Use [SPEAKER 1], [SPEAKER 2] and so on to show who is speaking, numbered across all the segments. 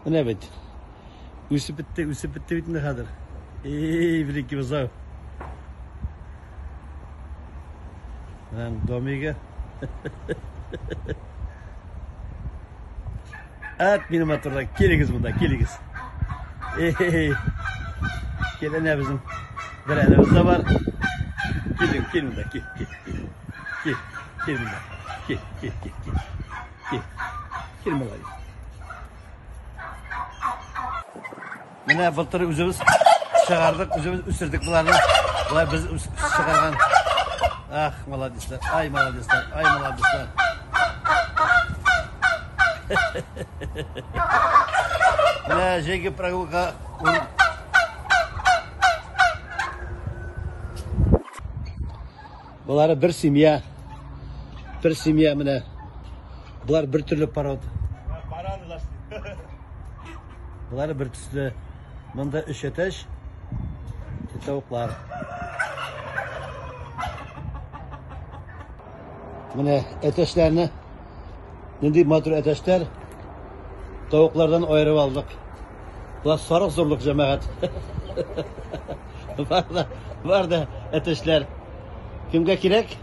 [SPEAKER 1] Менә бит. Үсеп бетте, үсеп бетте бит инде хәзер. Эй, бер-ике бозау. Менә домигы. Әт минем матурлар, килегез монда, килегез. Эй, кил, әнә безнең бер әнәбез дә бар. Килең, кил монда, кил, кил, кил. Кил, кил монда. Кил, кил, кил, кил. Кил, кил малай. Менә былтыр үзебез чыгардык, үзебез үстердек боларны. Болар без чыгарган. Ах, молодецлар, ай, молодецлар, ай, молодецлар. Менә җәйге прогулка Болары бер семья. Бер семья менә. Болар бер төрле пород. Болары бер төсле. Монда өч әтәч, тавыклар. Менә әтәчләрне нинди матур әтәчләр тавыклардан аерып алдык. Болар сарык зурлык җәмәгать. Бар да, бар да әтәчләр. Кемгә кирәк?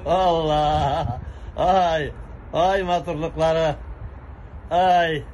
[SPEAKER 1] Алла! Ай, ай матурлыклары. Ай.